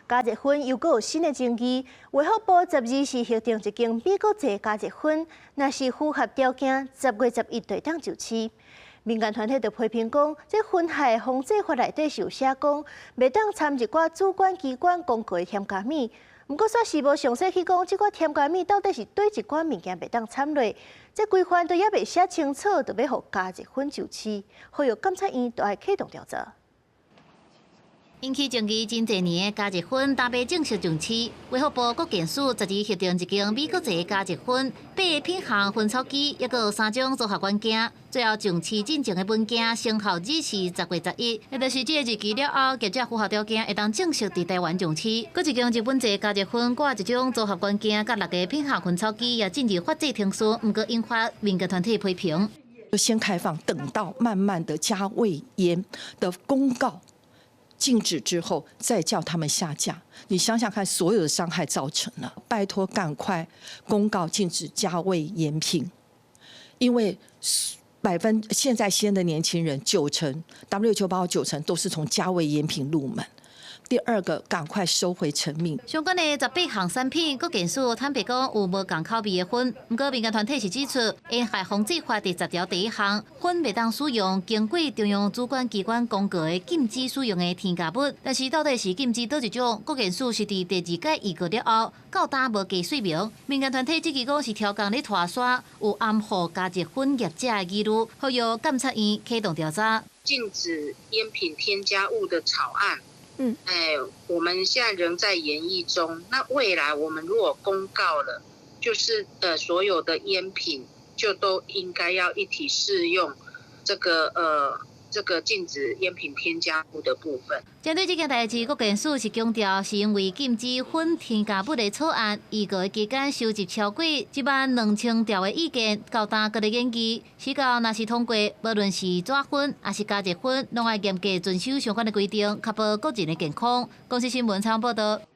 加熱薰又閣有新的爭議。衛福部十二是核定一間美國製加熱薰，若是符合條件，10月11就會當上市。民間團體就批評講，這薰害防制法內底是有寫講，袂當摻一寡主管機關公告的添加物。毋過煞是無詳細去講，這寡添加物到底是佗一寡物件袂當摻落，這規範都猶未寫清楚，就欲予加熱薰上市，呼籲監察院都愛啟動調查。引起爭議真濟年的加熱薰，今欲正式上市。衛福部國健署十二核定一間美國製加熱薰，八个品項薰草機，抑閣有三種組合軟件。最後上市進前的文件生效日是10月11，也就是這個日期了後，業者符合條件會當正式佇台灣上市。閣一間日本製加熱薰，掛一種組合軟件，佮六个品項薰草機也進入法制程序，毋過引發民間團體批評。先開放，等到慢慢的加味菸的公告禁止之後，再叫他們下架。你想想看，所有的傷害造成了，拜託趕快公告禁止加味菸品，因為現在吸菸的年輕人九成，WHO 報告九成都是從加味菸品入門。第二個，趕快收回成命。相關的十八項產品，國健署坦白講有無仝口味的薰，毋過民間團體是指出，菸害防制法第10條第一項，薰袂當使用經過中央主管機關公告的禁止使用的添加物，但是到底是禁止佗一種？國健署是佇第二屆預告了後，到今無加說明。民間團體質疑講是刁工咧拖沙，有掩護加熱薰業者的疑慮，呼籲監察院啟動調查。禁止菸品添加物的草案。哎，我們現在仍在研議中。那未來我們如果公告了，就是所有的菸品就都應該要一體適用這個禁止菸品添加物的部分。針對這件代誌，國健署是強調，是因為禁止薰添加物的草案，預告期間收集超過1萬2千條的意見，到今閣咧研議。時到若是通過，無論是紙薰抑是加熱薰，攏愛嚴格遵守相關的規定，確保國人的健康。公視新聞採訪報導。